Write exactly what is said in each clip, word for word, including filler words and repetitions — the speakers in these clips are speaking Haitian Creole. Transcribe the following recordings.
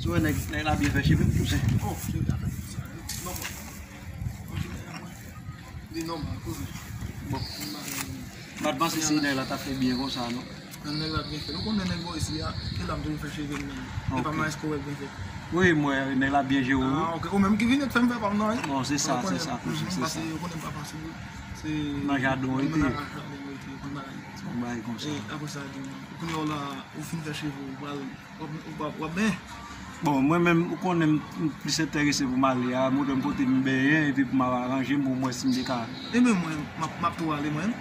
Wè, nèg, nèg la byen fè cheve m, kouzen. Oh, cheve a fè sa. Non, bon. Di non, man, kouzen. Bon. M pa t panse si nèg la t ap fè byen konsa, non. Nan nèg la byen fèt. Ou konnen nèg Moyiz li a, e la m toujou fè cheve m menm. E pa maestro wè byen fèt. Wi, m wè nèg la byen jere w, wi. Ah, ok. Ou menm ki vin fè m fè pa m nan, wi. Bon, se sa, se sa, kouzen, se sa. Paske ou konnen m pa fasil, wi. Se nan jaden w rete. Nan jaden w rete, konn bagay. Konn bagay konsa. E apre sa, di m, kounye a w la, ou fin fè cheve w, ou pral, w ap, w ap, w ap benyen. Bon, mwen menm, ou konnen m, m plis enterese pou m ale a, montre m kote m benyen, epi pou m al aranje m, pou m wè si m te ka. E men mwen, m ap, m ap tou ale mwen,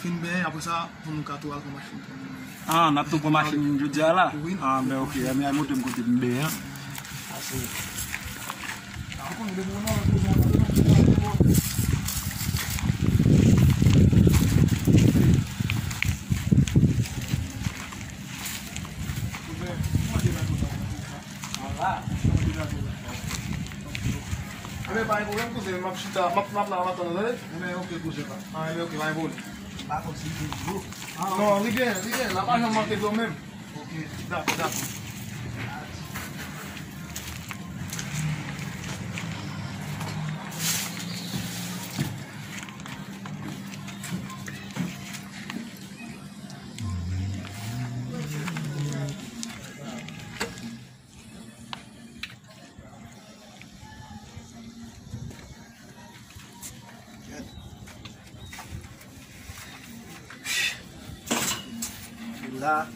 fin benyen, apre sa, pou nou ka tou al pran machin pou nou. Ah, n ap tou pran machin jodi a la? Wi. Ah, ben, ok. Ebyen, al montre m kote m benyen. Ase. Ebyen, pa gen pwoblèm, kouzen, m ap chita, m ap, m ap la, m ap tann ou, tande? Ebyen, ok, kouzen, pa. Ah, ebyen, ok, pa gen pwoblèm. M pa konn si l te dlo. Ah, non, li gen, li gen, la pa janm manke dlo menm. Ok, dakò, dakò. La,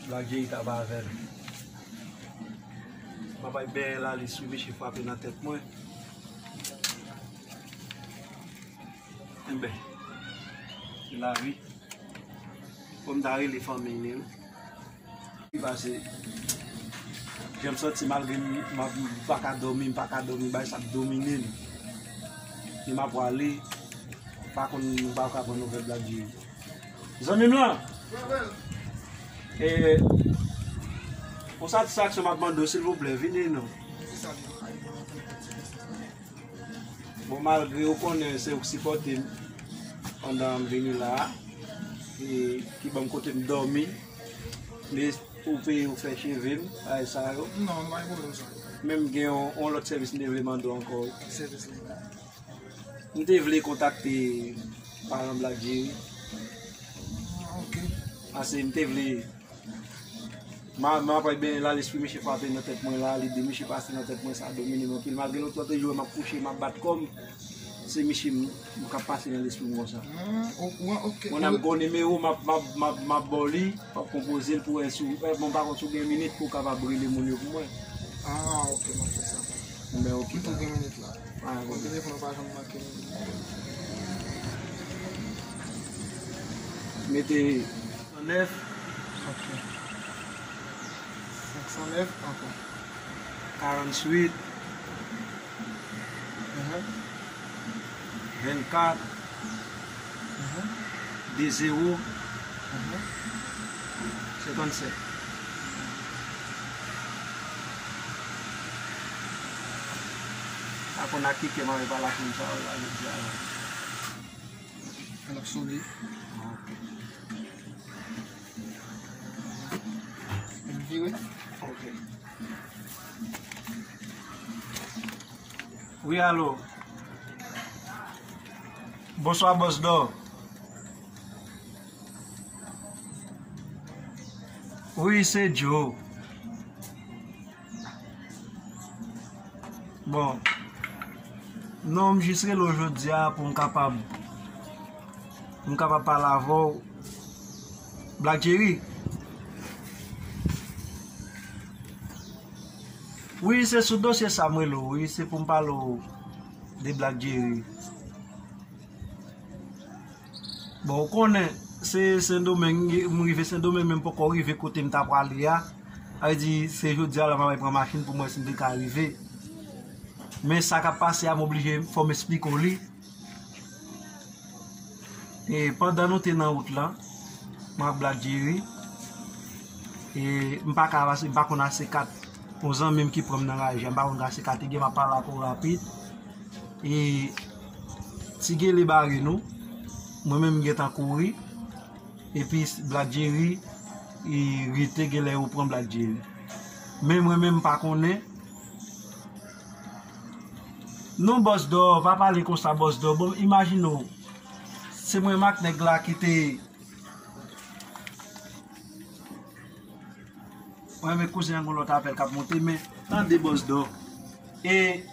Black Jerry t ap avè l. M ap al benyen Lalis wi, misye frape nan tèt mwen. Enben, se lavi. Fò m ta rele fanmi li wi. Li pase. Jan m santi malgre m, m ap, m pa ka dòmi, m pa ka dòmi, bagay sa ap domine m. E m ap prale, m pa konn, m pa ka pran nouvèl Black Jerry. Zanmi m lan, e, yon satisfaksyon m ap mande w, silvouplè, vini non. Bon, malgre ou konnen se ou k sipòte m pandan m vini la a, e ki ban m kote m dòmi, men ou peye ou fè cheve m, bagay sa yo. Non, pa gen pwoblèm sa. Men m gen yon, yon lòt sèvis m te vle mande w ankò wi. Ki sèvis li? M te vle kontakte paran Black Jerry. Ah, ok. Ase m te vle M a, m ap bay benyen Lalis wi, misye frape nan tèt mwen la, lide misye pase nan tèt mwen, sa domine m anpil. Malgre nou trant jou m ap kouche, m ap bat kò m, se misye m, m k ap pase nan lespri m konsa. Ah, o-, w-, ok. Mwen menm gon nimewo, m ap, m ap, m ap, m ap ba w li, w ap konpoze l pou wè si w, eh, bon, m pa konn si w gen minit pou w kapab rele moun yo pou mwen. Ah, ok, m ap fè sa. Bon, ben, ok. M tou gen minit la. Ah, bon, telefòn ou pa janm manke m. Mete senk san nèf. Ok. Senk san nèf ankò. Karanntuit. Mhm. Vennkat. Mhm. De zewo. Mhm. Senkannsèt. Pa konn ak ki kè m ale pale ak moun sa yo la jodi a la. L ap sone. Ok. Vire. Ok. Wi, alo. Bonswa, Bòs Dò. Wi, se Joe. Bon, non, m jis rele w jodi a pou m kapab, pou m kapab pale avè w. Black Jerry. Wi, se sou dosye sa m rele w, wi, se pou m pale w de Black Jerry. Bon, ou konnen, se Sendomeng, m rive Sendomeng, men m poko rive kote m ta prale a. Sa vle di, se jodi a la m ap pran machin pou m wè si m te ka rive. Men sa k ap pase a, m oblije, fò m esplike w li. E pandan nou te nan wout lan, mwen ak Black Jerry, e m pa ka pase, m pa konn ase kat. Yon zanmi m ki pran m nan raje a, m pa konn ase kat li gen, m ap pale ak ou rapid. E ti gele bare nou, mwen menm m gentan kouri, epi Black Jerry, E rete genlè yo pran Black Jerry. Men mwen menm m pa konnen. Non, Bòs Dò, pa pale konsa, Bòs Dò. Bon, imajine w, se mwen menm ak nèg la ki te Mwen renmen kouzen an gon lòt apèl k ap monte, men tande Bòs Dò. E,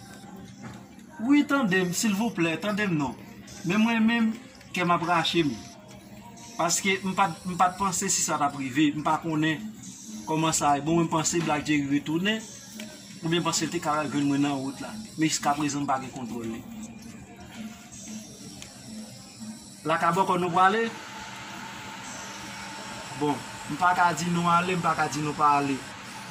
wi, tande m, silvouplè, tande m non. Men mwen menm, kè m ap rache m. Paske m pa t, m pa t panse si sa t ap rive, m pa konnen kòman sa ye. Bon, mwen panse Black Jerry retounen, oubyen panse l te ka jwenn mwen nan wout la. Men jiskaprezan, m pa gen kontwòl li. Lakay Bòkò nou prale? Bon, m pa ka di nou ale, m pa ka di nou pa ale.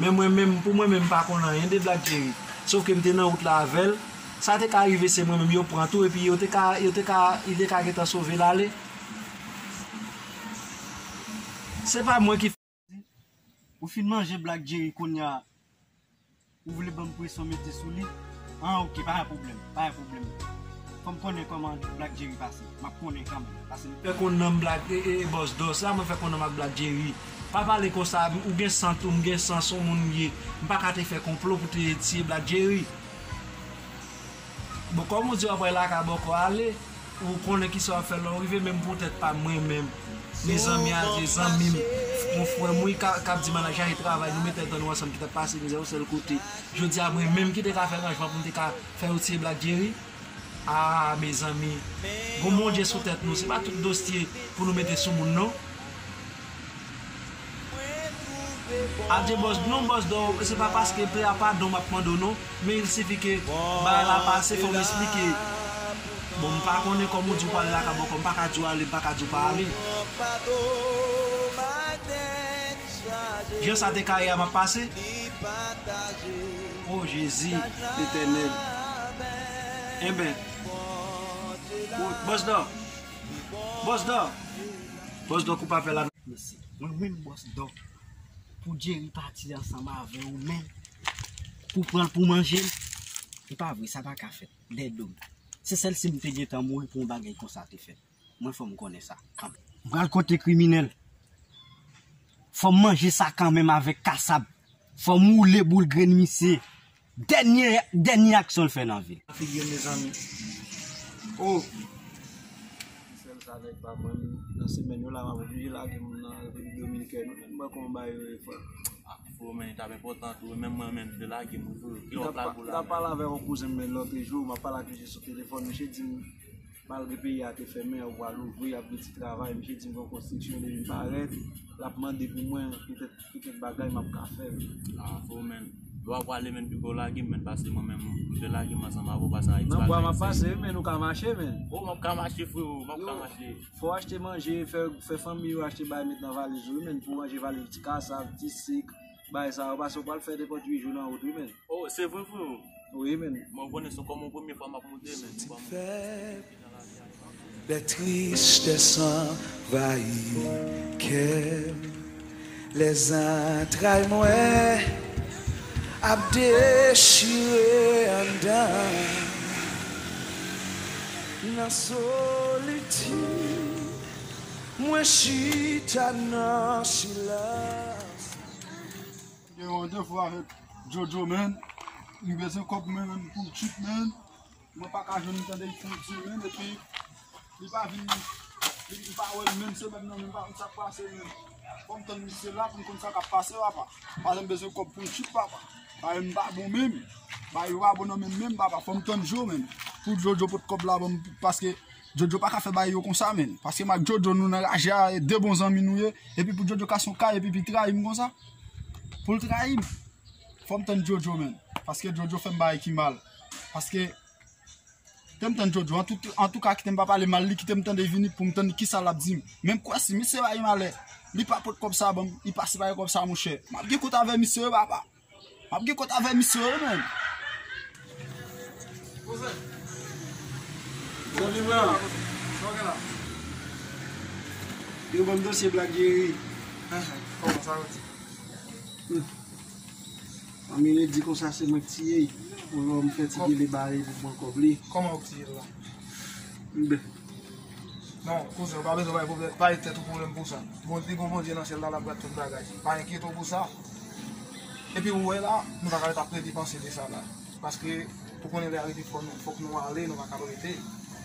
Men mwen menm, pou mwen menm, m pa konn anyen de Black Jerry. Sof ke m te nan wout la avè l. Sa te ka rive se mwen menm yo pran tou, epi yo te ka, yo te ka, li te ka gentan sove l ale. Se pa mwen ki Ou fin manje Black Jerry kounye a, ou vle ban m presyon mete sou li? An, oke, pa gen pwoblèm, pa gen pwoblèm. Fò m konnen kòman Black Jerry pase. M ap konnen kanmenm, paske m fè konn nan m Black, e, e, e Bòs Dò, se la mwen fè konn nan m ak Black Jerry. Pa pale konsa, ou gen san tou, m gen san, se yon moun m ye. M pa ka te fè konplo pou te tiye Black Jerry. Bon, kòm ou di w ap pral lakay Bòkò ale, ou konnen kisa w ap fè lè w rive, menm pou tèt pa m mwen menm. Mezanmi, a, se zanmi m, yon frè m, wi, k ap di m al chache travay, nou mete tèt nou ansanm ki t ap pase mizè yon sèl kote. Jodi a, mwen menm ki te ka fè ranjman pou m te ka fè yo tiye Black Jerry. A, mezanmi, gon Bondye sou tèt nou, se pa tout dosye pou nou mete sou moun, non. Adje Bòs, non, Bòs Dò, se pa paske pe a padon m ap mande w non, men il sifi ke bagay la pase, fò m esplike. Bon, m pa konnen kòman w di w pale la ka bò kò, m pa ka di w ale, m pa ka di w pa ale. Jan sa te ka ye a m ap pase. O Jezi Letènèl. Enben, o, Bòs Dò, Bòs Dò, Bòs Dò koupe apèl la. Mesi. Mwen menm Bòs Dò, pou Jerry pati ansanm avè ou menm, pou pran l pou manje l, e pa vre, sa pa ka fèt, dèyè do m. Se sèl si m te gentan mouri pou yon bagay konsa te fèt. Mwen fò m konnen sa, kanmenm. M pral kote kriminèl. Fò m manje sa kanmenm avèk kasab. Fò m woule boul grenn misye. Dènye, dènye aksyon l fè nan vi l. Figi m, mezanmi. O! Sèl sa nèg pa pran nan semèn yo la, m ap oblije lage moun nan Repiblik Dominikèn. Ou menm wè kòman bagay yo ye fò. A, frè, men, li t ap enpòtan tou. Menm mwen menm, m te lage m tou. Ki lè w ap lage w la? M t ap pale avèk yon kouzen m, men, lòt jou, m ap pale ak misye sou telefòn, misye di m, malgre peyi a te fèmen, yo pral ouvri, y ap gen ti travay. Misye di m gon konstriksyon depi m parèt, l ap mande pou mwen, petèt, petèt bagay m ap ka fè. A, frè, men, lè w ap prale, men, piko lage m, men, pase mwen menm, m te lage m ansanm avè w, pase Ayiti. Nan bwa m ap pase, men, ou ka mache, men. O, m ap ka mache, frè, m ap ka mache. Fò w achte manje, fè, fè fanmi yo achte bagay met nan valiz ou, men, pou ranje valiz ti kasab, ti sik, bagay sa yo, paske w pral fè nenpòt uit jou nan wout, wi, men. O, se vre, frè. Wi, men. Mwen konnen se kòm yon premye fwa m ap monte, men. Des tristesses envahit cœur. Les entrailles mwen ap dechire anndan. Nan solitid, mwen chita nan silans. Gen yon defo avèk Jojo, men. Li bezwen kòb mwen, men, pou l tchip, men. Mwen pa ka jwenn li, tande, li fè yon ti, men, epi li pa vin, li, li pa wè l, men, se menm nan, men, pa konn sa k pase, men. Fò m tann misye la pou m konn sa k ap pase, papa. Paske m bezwen kòb pou l tchip, papa. Paske m pa bon menm. Bagay yo pa bon nan men m menm, papa. Fò m tann Jojo, men. Pou Jojo pot kòb la ban m, paske Jojo pa ka fè bagay yo konsa, men. Paske m ak Jojo, nou nan raje a, e de bon zanmi nou ye. Epi pou Jojo kase yon kay, epi, epi trayi m konsa. Pou l trayi m. Fò m tann Jojo, men. Paske Jojo fè m bagay ki mal. Paske, kite m tann Jojo. Antou-, antouka, kite m pa pale mal li, kite m tande vini pou m tann kisa l ap di m. Men m kwè si misye bay malè, li pa pot kòb sa ban m, li pase bay kòb sa, monchè. M ap gen kont avè misye, papa. M ap gen kont avè misye, wi, men. Zanmi mwen, sa w gen la? Yo ban m dosye Black Jerry. Kòman sa yo di? Hmm. Manmi Lady di konsa se mwen k tiye l. Pou lò m fè ti gele bare pou pran kòb li. Kòman w tiye l la? Ben. Non, kouzen, ou pa bezwen bay pwoblèm, bay tèt ou pwoblèm pou sa. Bon, li gon Bondye nan syèl la, l ap gad tout bagay. Pa enkyete w pou sa. Epi ou wè la, nou pa ka ret ap plede panse de sa la. Paske, ou konnen lè a rive fò nou, fòk nou ale, nou pa ka rete.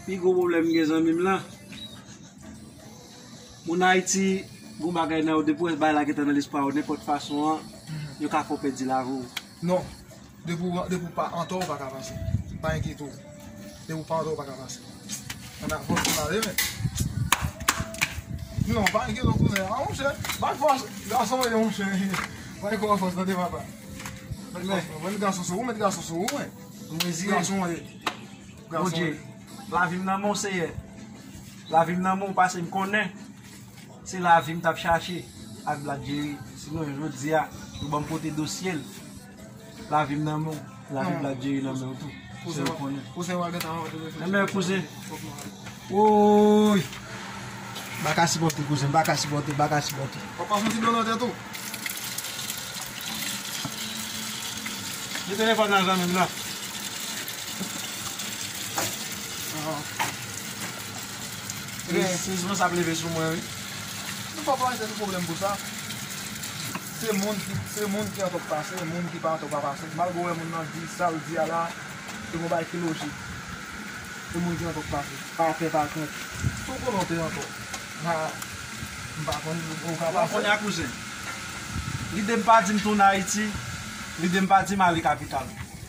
Pi gwo pwoblèm m gen, zanmi m lan, moun Ayiti, gon bagay nan yo, depi w wè bagay la gentan nan lespwa w, nenpòt fason an, yo ka fè w pèdi lavi w. Non. Depi w, depi w pa an tò, ou pa ka pase. Pa enkyete w. Depi w pa an tò, ou pa ka pase. Ann avanse pale, men. Non, pa enkyete w, kouzen. A, monchè. Bay fòs, gason, men, monchè. Bay kò fòs, tande, papa. Bay fòs, non. Mwen, gason sou ou, mwen, gason sou ou, men. Mwen, zi gason, men. Gason, Bondye, men. Lavi m nan men w, Seyè. Lavi m nan men w, paske m konnen se lavi m t ap chache ak Black Jerry. Sinon, jodi a, yo ban m pote dosye l. Lavi m nan men w, lavi Black Jerry nan men w tou. Se ou konnen. Kouzen, w a gentan antre. Enben, kouzen. Woy! M pa ka sipòte, kouzen, m pa ka sipòte, m pa ka sipòte. W ap pase yon ti dlo nan tèt ou. Gen telefòn nan zanmi m nan. Ah. Sezman sa ap leve sou mwen, wi. Nou pa pran tèt nou pwoblèm pou sa. Se moun ki, se moun ki antò k pase, moun ki pa antò pa pase. Malgre w wè moun nan di sa l di a la, se yon bagay ki lojik. Se moun ki antò k pase. Pa pè, pa krent. Si w konnen w te antò, pa, m pa konn, ou ka pase. Kounye a, kouzen. Lide m pa di m tounen Ayiti. Lide m pa di m ale kapital.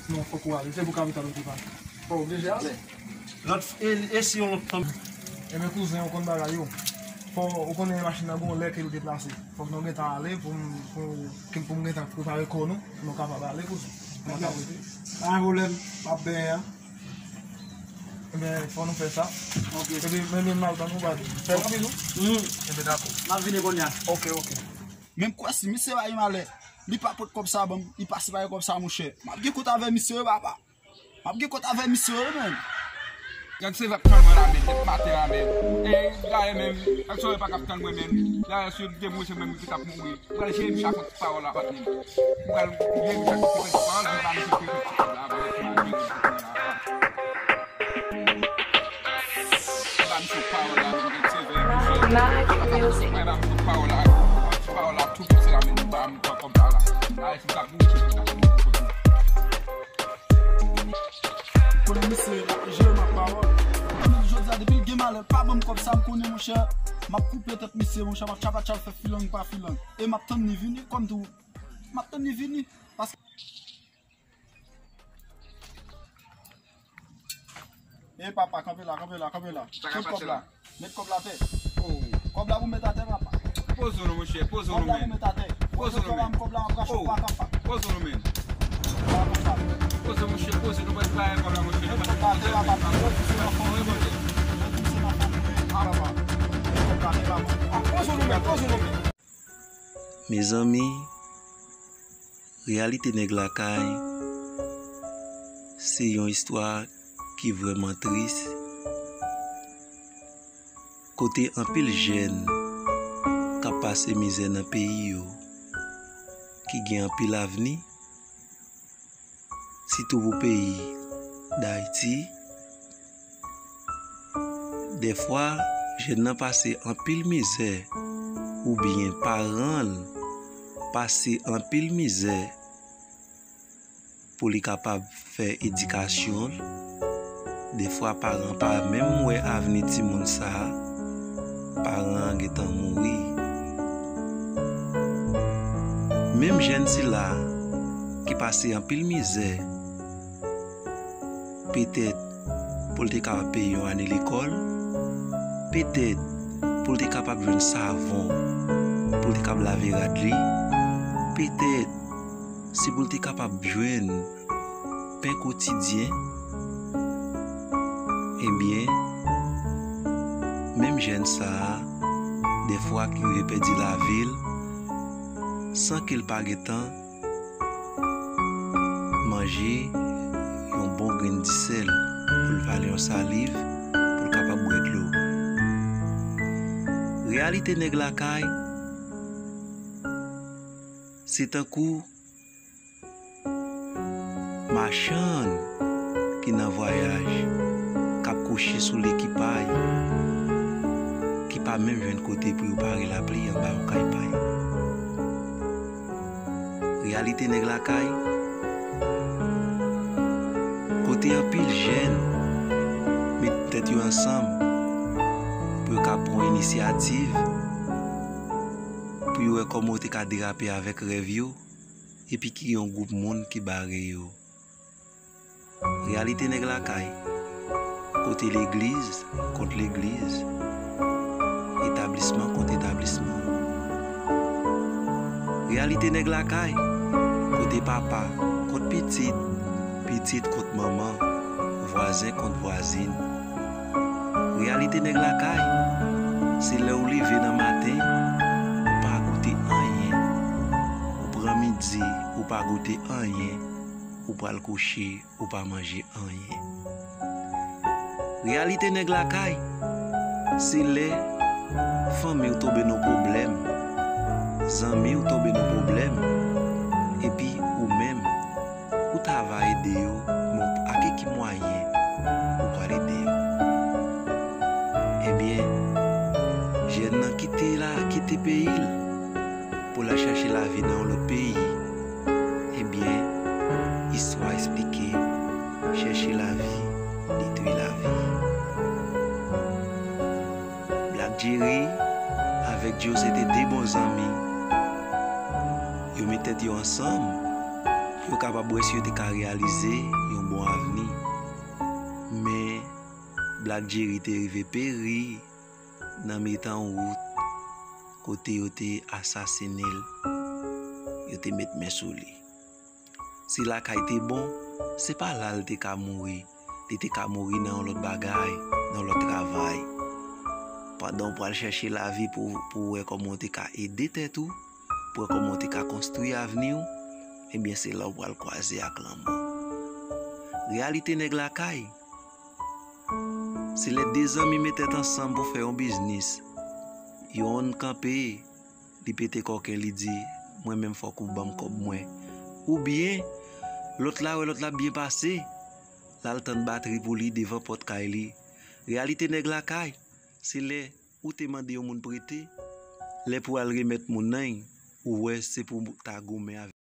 Non, fòk ou ale. Se pou kapital ou te pase. Fò w oblije ale. Lòt, e, e si yon lòt tan? Enben, kouzen, ou konn bagay yo. Fò, ou konnen machin nan gon lè ke l deplase. Fòk nou gentan ale pou m, pou, pou m gentan prepare kò nou, pou nou kapab ale, kouzen. Nou ka rete. Pa gen pwoblèm, m ap benyen an. Enben, fò nou fè sa. Ok. Epi, men, men, m al tann ou, badi. Fè rapid, wi. Enben, dakò. M ap vini kounye a. Ok, ok. Men m kwè si misye bay malè, li pa pot kòb sa ban m, li pa sipare kòb sa, monchè. M ap gen kont avè misye, wi, papa. M ap gen kont avè misye, wi, menm. Gad se zak tann mwen la, men, dèp maten la, men. E, dayè menm, gad se pa k ap tann mwen, menm. Dayè se de mwen, se mwen ki t ap mouri. Pral jere m chak yon ti pawòl la, patnè m. Pral jere m chak yon ti pawòl, m pa misye pete ti la, avèk mwen, jere m chak yon la. M pa misye pawòl la, men, se vre, misye. Mwen, m pa misye pawòl la, ti pawòl la, tou piti la, men, m pa misye kòb la, la. Dayè, si m ta mouri, se pou m ta mouri. Konnen misye, jere m ak pawòl. Konnen jodi a, depi l gen malè, l pa ban m kòb sa, m konnen, monchè, m ap koupe tèt misye, monchè, m ap tchapatchap fè filang pa filang. E m ap tann li vini, kòm tou, m ap tann li vini, paske. E papa, kanpe la, kanpe la, kanpe la. Sa k ap pase la? Met kòb la atè. Oh. Kòb la pou met atè, papa. Poze w non, monchè, poze w non, men. Kòb la pou met atè. Poze w non, men. Kòb la, m ap rache w pa kanpa. Poze w non, men. Poze w, monchè, poze w, nou pral bay kòb la, monchè. Met kòb la atè, papa. Met misye nan fòm, met misye nan fòm. Ah, papa. Met kòb la atè, papa. Ah, poze w non, men, poze w non, men. Mezanmi, reyalite nèg lakay, se yon istwa ki vrèman tris, kote anpil jèn k ap pase mizè nan peyi yo, ki gen anpil avni, sitou pou peyi Dayiti. Dèfwa, jèn nan pase anpil mizè, oubyen paran l pase anpil mizè pou li kapab fè edikasyon l. Dèfwa, paran pa menm wè avni timoun sa a, paran an gentan mouri. Menm jèn sila ki pase anpil mizè, petèt pou l te kapab peye yon ane lekòl, petèt pou l te kapab jwenn savon pou l te kapab lave rad li, petèt si pou l te kapab jwenn pen kotidyen, ebyen, menm jèn sa a, dèfwa ki rive pèdi lavi l, san ke l pa gentan manje yon bon grenn disèl pou l vale yon saliv, pou l kapab bwè dlo. Reyalite nèg lakay, se tankou machann ki nan vwayaj, k ap kouche sou lekipay. pa menm jwenn kote pou yo pare lapli anba yon kay pay. Reyalite nèg lakay, kote anpil jèn met tèt yo ansanm pou yo ka pran yon inisyativ, pou yo wè kòman yo te ka derape avèk rèv yo, epi ki gen yon gwoup moun ki bare yo. Reyalite nèg lakay, kote legliz kont legliz, etablisman kont etablisman. Reyalite nèg lakay, kote papa kont pitit, pitit kont manman, vwazen kont vwazin. Reyalite nèg lakay, se lè ou leve nan maten, ou pa goute anyen. Ou pran midi, ou pa goute anyen. Ou pral kouche, ou pa manje anyen. Reyalite nèg lakay, se lè fanmi w tonbe nan pwoblèm, zanmi w tonbe nan pwoblèm, epi ou menm, ou ta va ede yo, men ak ki mwayen ou pral ede yo? Ebyen, jèn nan kite la, kite peyi l pou l al chèche lavi nan yon lòt peyi. Ebyen, istwa eksplike, chèche lavi, detwi lavi. Black Jerry avèk Joe se te de bon zanmi. Yo met tèt yo ansanm pou yo kapab wè si yo te ka reyalize yon bon avni. Men, Black Jerry te rive peri nan mitan wout kote yo te asasinen l, yo te met men sou li. Si lakay te bon, se pa la l te ka mouri, li te ka mouri nan yon lòt bagay, nan yon lòt travay. Pandan w pral chèche lavi pou, pou w wè kòman w te ka ede tèt ou, pou w wè kòman w te ka konstwi avni w, ebyen se la w pral kwaze ak lanmò. Reyalite nèg lakay, se lè de zanmi met tèt ansanm pou fè yon biznis. Yonn kanpe, li pete kòken, li di, "Mwen menm fòk ou ban m kòb mwen." Oubyen, lòt la wè lòt la ap byen pase, l al tann batri pou li devan pòt kay li. Reyalite nèg lakay, se lè ou te mande yon moun prete, lè pou al remèt moun nan, ou wè se pou ta goumen avèk